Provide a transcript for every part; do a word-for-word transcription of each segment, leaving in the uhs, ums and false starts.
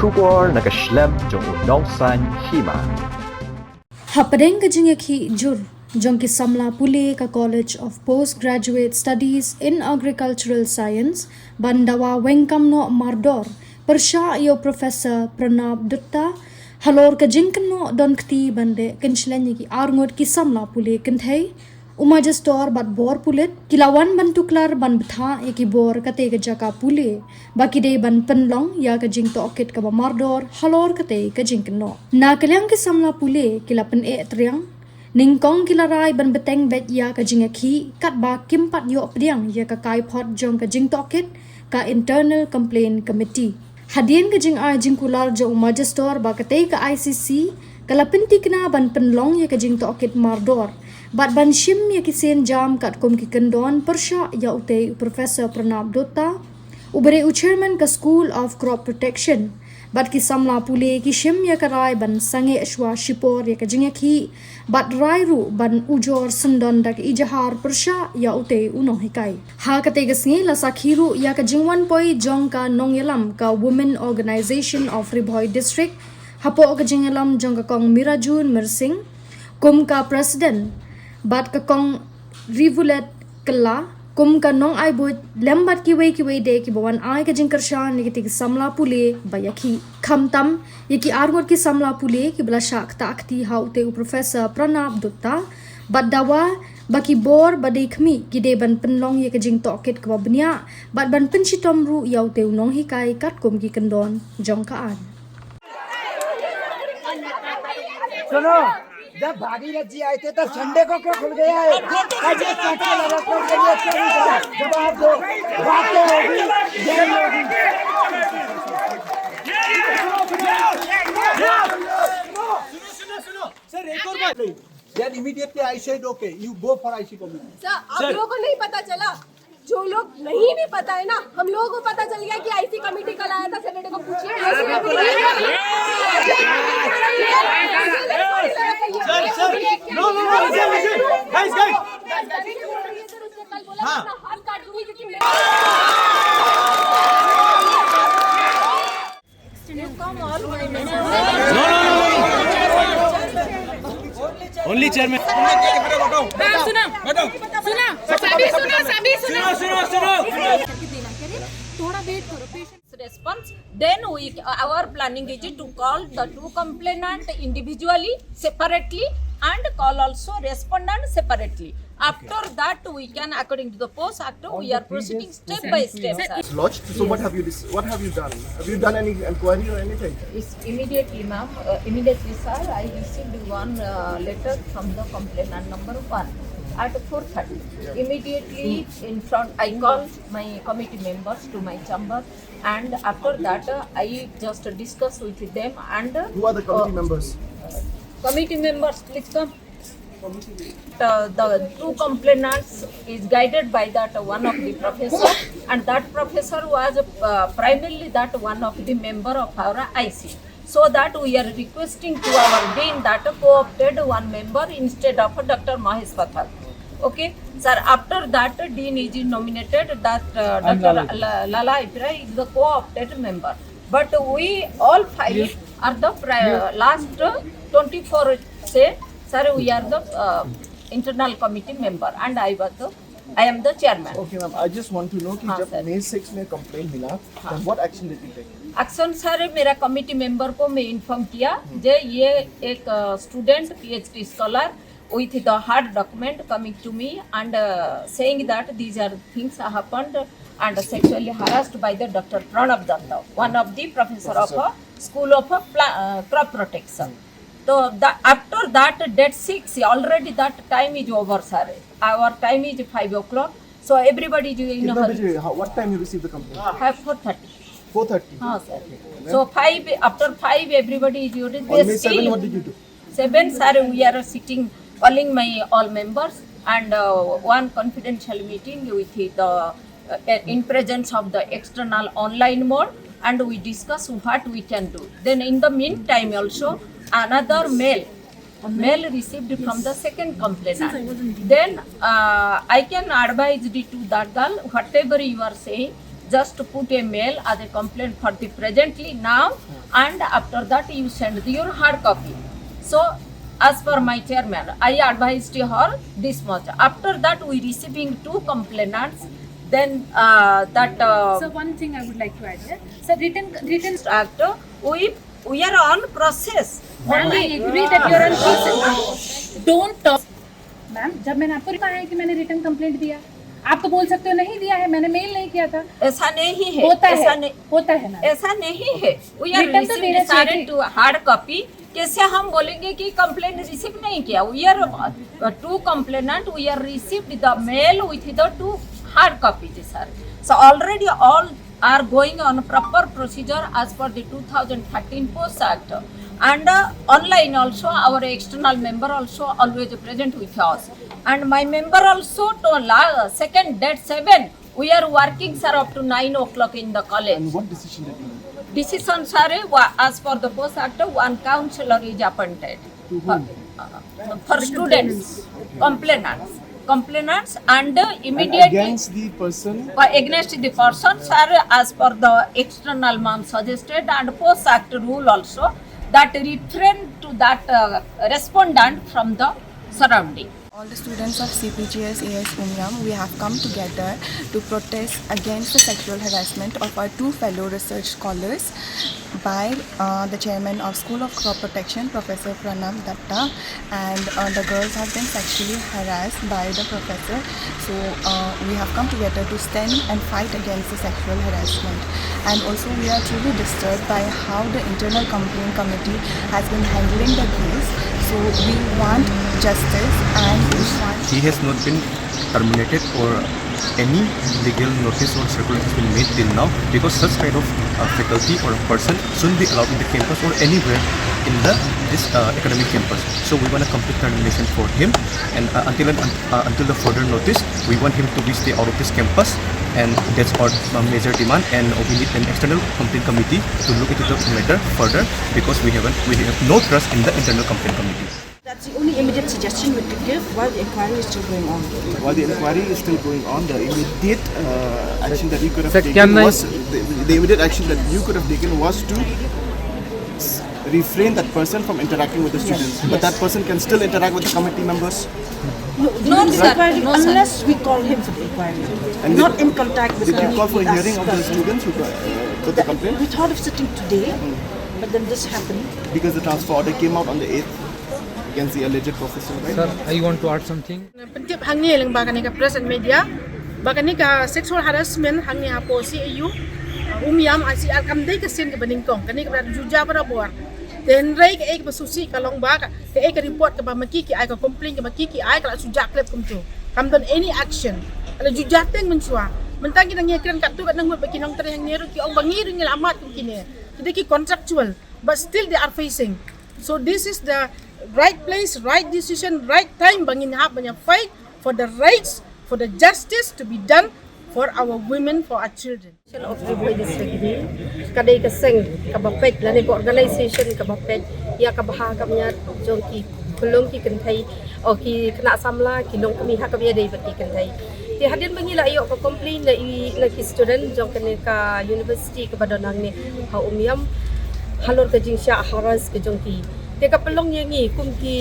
Khubor na ka shlem jong u nongsan hima. Hapdeng ka jingïakhih jur jong ki samla pule ka College of Postgraduate Studies in Agricultural Science ban dawa weng kam noh mardor pyrshah ïa u Professor Pranab Dutta, halor ka jingkynnoh don kti ban leh kynshleng ïa ki arngut ki samla pule kynthei, u Magister bad bor pulit ki la wan ban tuklar ban bthah ïa ki bor kata ka jaka pule ba ki dei ban pynlong ïa ka jingtohkit kaba mardor halor kata ka jingkynnoh. Na ka liang ki samla pule ki la pyneh triang, nyngkong ki la rai ban bteng beit ïa ka jingïakhih katba kim pat ïoh pdiang ïa ka kaiphod jong ka jingtohkit ka Internal Complaint Committee. Hadien ka jingai jingkular jong u Magister ba kata ka I C C ka la pyntikna ban pynlong ïa ka jingtohkit mardor bad ban shim ïa ki sienjam katkum ki kyndon pyrshah ïa utei u Professor Pranab Dutta, uba dei u Chairman ka School of Crop Protection. Bad ki samla pule ki shim ïa ka rai ban sangeh shuwa shipor ïa ka jingïakhih bad rai ruh ban ujor syndon da ka ijahar pyrshah ïa utei u nonghikai. Ha kata ka sngi la sakhi ruh ïa ka jingwan poi jong ka nongïalam ka Women Organisation of Ri Bhoi District hapoh ka jingïalam jong ka Kong Mirajun Myrsing, kum ka President, bad ka Kong Rivulet Kylla kum ka nongai buit, lem bad kiwei kiwei de kiba wan ai ka jingkyrshan ïa kitei ki samla pule ba ïakhih. Khamtam ïa ki arngut ki samla pule kiba la shah ktah kti ha utei u Professor Pranab Dutta bad dawa ba ki bor ba dei khmih ki dei ban pynlong ïa ka jingtohkit kaba bniah bad ban pynshitom ruh ïa utei u nonghikai katkum ki kyndon jong ka aiñ. सुनो, जब भागीरथ जी आए थे तब संडे को क्यों खुल गया है? कल ये चर्चा लगातार करिए, क्यों नहीं करा? जवाब दो। बातें होगी, यही होगी। सुनो, सुनो, सुनो। सर, एक और बात। Then immediately I said, "Okay, you go for I C committee." Sir, आप लोगों को नहीं पता चला? जो लोग नहीं भी पता है ना, हम लोगों को पता चल गया कि आईसी कमेटी कल आया था, सैटरडे को पूछिए। Sir, sir, no, no, no, listen, listen. Guys, guys. हाँ। हाथ काट दूंगी क्योंकि मैं No, no, no, no, no. Only chairman. सुनो, सुनो, सभी सुनो, सभी सुनो। सुनो, सुनो, सुनो। थोड़ा वेट करो, patience. Response, then we, our planning is to call the two complainant individually, separately, and call also respondent separately. After that, we can, according to the POCSO Act, we are proceeding step by step, sir. Lodged. So what have you dis-, what have you done? Have you done any inquiry or anything? Is immediately, ma'am, uh, immediately, sir, I received one, uh, letter from the complainant number one at four thirty. Immediately in front, I called my committee members to my chamber, and after that, uh, I just discussed with them and, uh, Who are the committee members? Committee members, please come. Uh, the two complainants is guided by that one of the professor, and that professor was, uh, primarily that one of the member of our I C. So that we are requesting to our dean that co-opted one member instead of Doctor Mahesh Pathak. Okay, sir, after that dean is nominated, that, uh, Doctor Lala Ipra is the co-opted member. But we all five are the pri-, last twenty-four say, sir, we are the, uh, internal committee member and I was the, I am the chairman. Okay, ma'am, I just want to know कि जब मई six में complaint मिला, then what action did you take? Action, sir, मेरा committee member को मैं inform किया जे ये एक, अ, student, PhD scholar, with the hard document coming to me and, uh, saying that these are things happened and sexually harassed by the Doctor Pranab Datta, one of the professor of a school of a pla-, uh, crop protection. So the, after that, date six, already that time is over, sir. Our time is five o'clock. So everybody is in a कितना hurry. बजे, how, what time you received the complaint? Five, four thirty. Four thirty? हाँ, sir. Okay. And then? So five, after five, everybody is already. On May seven, what did you do? Seven, sir, we are sitting, calling my all members and, uh, one confidential meeting with the, uh, in presence of the external online mode, and we discuss what we can do. Then in the meantime also, another mail, mail received from the second complainant. Then, uh, I can advise the, to that girl, whatever you are saying, Just to put a mail as a complaint for the presently now, and after that you send your hard copy. So, as per my chairman, I advised her this much. After that, we receiving two complainants. Then uh, that uh, So one thing I would like to add here. So written written act, we we are on process. Ma'am, I agree that you're on process. Don't talk. Ma'am, जब मैंने आपको कहा है कि मैंने return complaint दिया, आप तो बोल सकते हो नहीं दिया है, मैंने मेल नहीं किया था। ऐसा नहीं है, होता ऐसा है, नहीं, होता है मैम। ऐसा नहीं है। We are Written तो receiving देना चाहिए decided थी। To hard copy. कैसे हम बोलेंगे कि कंप्लेंट रिसीव नहीं किया? We are two complainant, we are received the mail with the two hard copy, sir. So already all are going on proper procedure as per the two thousand thirteen Post Act. And uh, online also, our external member also always present with us. And my member also to la- second date seven, we are working, sir, up to nine o'clock in the college. And what decision did you make? Decision, sir, wa- as per the Post Act, one counselor is appointed. To For, whom? uh, for students, complainants, complainants, and uh, And immediately against the person. uh, against the person, sir, as per the external ma'am suggested and Post Act rule also, that refrain to that uh, respondent from the surrounding. All the students of C P G S A S Umiam, we have come together to protest against the sexual harassment of our two fellow research scholars by uh, the chairman of School of Crop Protection, Professor Pranab Datta, and uh, the girls have been sexually harassed by the professor. So uh, we have come together to stand and fight against the sexual harassment. And also we are truly disturbed by how the internal complaint committee has been handling the case. So we want justice and we want He has not been terminated or any legal notice or circular has been made till now, because such kind of uh, faculty or a person shouldn't be allowed in the campus or anywhere in the this uh, academic campus. So we want a complete termination for him, and uh, until and, uh, until the further notice, we want him to be stay out of this campus, and that's our uh, major demand. And we need an external complaint committee to look into the matter further, because we haven't we have no trust in the internal complaint committee. That's the only immediate suggestion we could give while the inquiry is still going on. While the inquiry is still going on, the immediate uh, action that you could have Sir, taken can I- was the, the immediate action that you could have taken was to s- refrain that person from interacting with the students. But that person can still interact with the committee members. No, no, inquiry, unless we call him for the inquiry. And Not did- in contact with Did you me, call for a with us, hearing of the but students who got uh, put the complaint? We thought of sitting today, but then this happened. Because the transfer order came out on the eighth against the alleged professor, right? Sir, I want to add something. Pyntip hangne lyngba kane ka press and media ba kane ka sexual harassment hangne hapoh C A U Umiam I C R kam dei ka sien kaba nyngkong, kane kaba ju jia barabor. Te hynrei kaei kaba sngewsih ka long ba kaei ka report kaba ma ki ki ai, ka complaint kaba ki ki ai ka la shu jah khlem kumtu. Kam don any action. Ka la ju jia teng mynshuwa. Mynta ki nang ïakren katto katne ngut ba ki nongtrei hangne ruh ki ong ba ngi ruh ngi la mad kum kine. Ki dei ki contractual, but still they are facing. So this is the right place, right decision, right time ba ngin hap ban ïa fight for the rights, for the justice to be done for our women, for our children. Of Ri Bhoi District hi ka dei ka seng kaba peit lane ka organisation kaba peit ïa ka bha ka miat jong ki khyllung ki kynthei, o ki khynnah samla, ki longkmie ha kaba ïadei bad ki kynthei. Te hadien ba ngi la ïoh ka complaint na i, na ki student jong kane ka university kaba don hangne ha Umiam halor ka jingshah harass ka jong ki. Te ka pynlong ïa ngi kum ki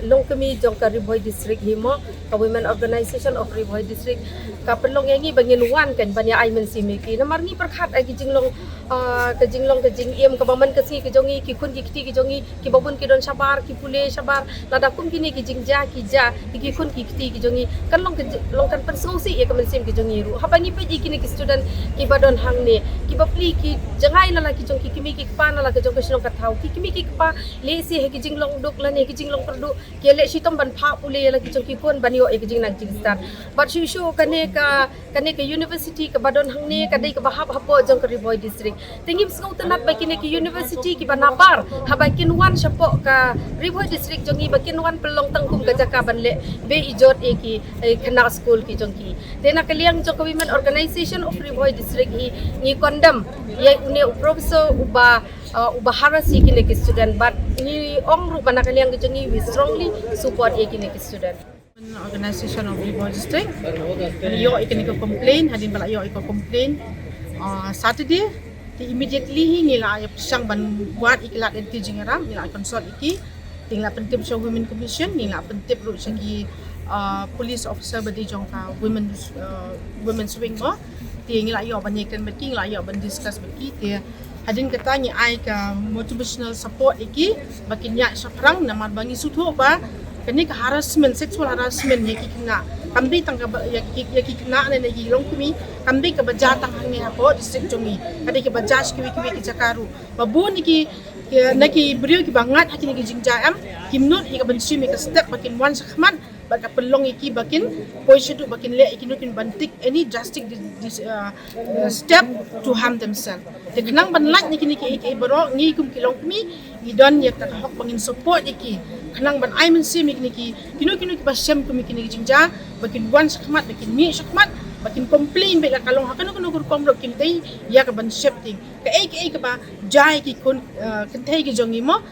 longkmie jong ka Ri Bhoi District hi mo, ka Women Organisation of Ri Bhoi District, ka pynlong ïa ngi ba ngin wan kan ban ïa ai mynsiem ïa ki. Namar ngi pyrkhat ïa ki jinglong, ah, ka jinglong ka jingim kaba man ka sngi ka jong ngi, ki khun ki kti ki jong ngi, kiba bun ki don shabar, ki pule shabar. Lada kum kine ki jingjia ki jia ïa ki khun ki kti ki jong ngi, kan long ka ji-, long kan pynsngewsih ïa ka mynsiem ki jong ngi ruh. Haba ngi peit ïa kine ki student kiba don hangne, kiba plie ki jngai na la ki jong ki kmie ki kpa na la ka jong ka shnong ka thaw, ki kmie ki kpa lehse ha ki jinglong duk lane ki jinglong kyrduh ki leh shitom ban phah pule ïa la ki jong ki khun ban ïoh ïa ki jingnang jingstad. Bad shuh shuh kane ka, kane ka university kaba don hangne ka dei kaba hap hapoh jong ka Ri Bhoi District. Te ngim sngewtynnat ba kine ki university kiba nabar haba kin wan shapoh ka Ri Bhoi District jong ngi ba kin wan pynlong tang kum ka jaka ban leh beiijot ïa ki, eh, khynnah skul ki jong ki. Te na ka liang jong ka Women Organisation of Ri Bhoi District hi ngi condemn ïa une u professor uba, uh, uba harass ïa kine ki student, bad ngi ong ruh ba na ka liang ki jong ngi we strongly support ïa kine ki student. Organisation of Ri Bhoi District. Ïoh ïa kane ka complaint, hadien ba la ïoh ïa ka complaint, Uh, Saturday, te immediately hi ngi la ïa pyrshang ban wad ïa ki lad lynti jingïarap, ngi la consult ïa ki, te ngi la pyntip sha Women Commission, ngi la pyntip ruh sha ki uh, police officer ba dei jong ka women uh, women's wing mo. Te ngi la ïoh ban ïakren bad ki, ngi la ïoh ban discuss bad ki, te hadien kata ngi ai ka motivational support ïa ki ba kin ïaid shaphrang, namar ba ngi sngewthuh ba kane ka harassment, sexual harassment ïa ki khynnah, kam dei tang kaba ïa ki, ïa ki khynnah ne ïa ki longkmie, kam dei kaba jia tang hangne hapoh district jong ngi, ka dei kaba jia sha kiwei kiwei ki jaka ruh. Ba bun ïa ki, ki, na ki briew kiba ngat ha kine ki jingjia em, kim nud ïa ka ban shim ïa ka step ba kin wan shakhmat bad ka pynlong ïa ki ba kin poi shaduh ba kin leh ïa kino kin ban take any drastic dis- dis- uh, uh, step to harm themselves. Te khnang ban lait na kine kiei kiei baroh, ngi kum ki longkmie ngi don ïa ka hok ba ngin support ïa ki, khnang ban ai mynsiem ïa kine ki, kino kino kiba shem kum ïa kine ki jingjia ba kin wan shakhmat, ba kin mih shakhmat, ba kin complain beit, la ka long ha kano kano ka rukom ruh, kim dei ïa ka ban sheptieng. Kaei kaei kaba jia ïa ki khun, uh, kynthei ki jong ngi mo,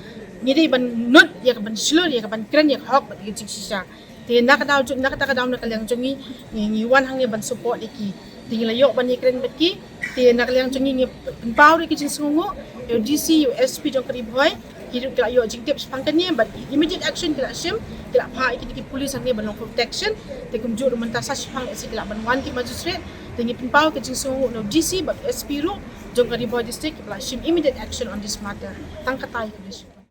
ngi dei ban nud ïa ka ban shlur, ïa ka ban kren ïa ka hok bad ïa ka jingshisha. Te na ka daw, na kata ka daw, na ka liang jong ngi, ngi, ngi wan hangne ban support ïa ki. Te ngi la ïoh ban ïakren bad ki. Te na ka liang jong ngi ngi pynpaw ruh ïa ki jingsngewnguh ïa u D C, ïa u S P jong ka Ri Bhoi. Ki ruh ki la ïoh jingtip shaphang kane bad immediate action ki la shim, ki la phah ïa ki, ki police hangne ban long protection. Te kumjuh ruh mynta sa shiphang lehse ki lah ban wan ki magistrate. Te ngi pynpaw ïa ki jingsngewnguh na u D C bad S P ruh jong ka Ri Bhoi District, ki la shim immediate action on this matter. Tang kata ïa ka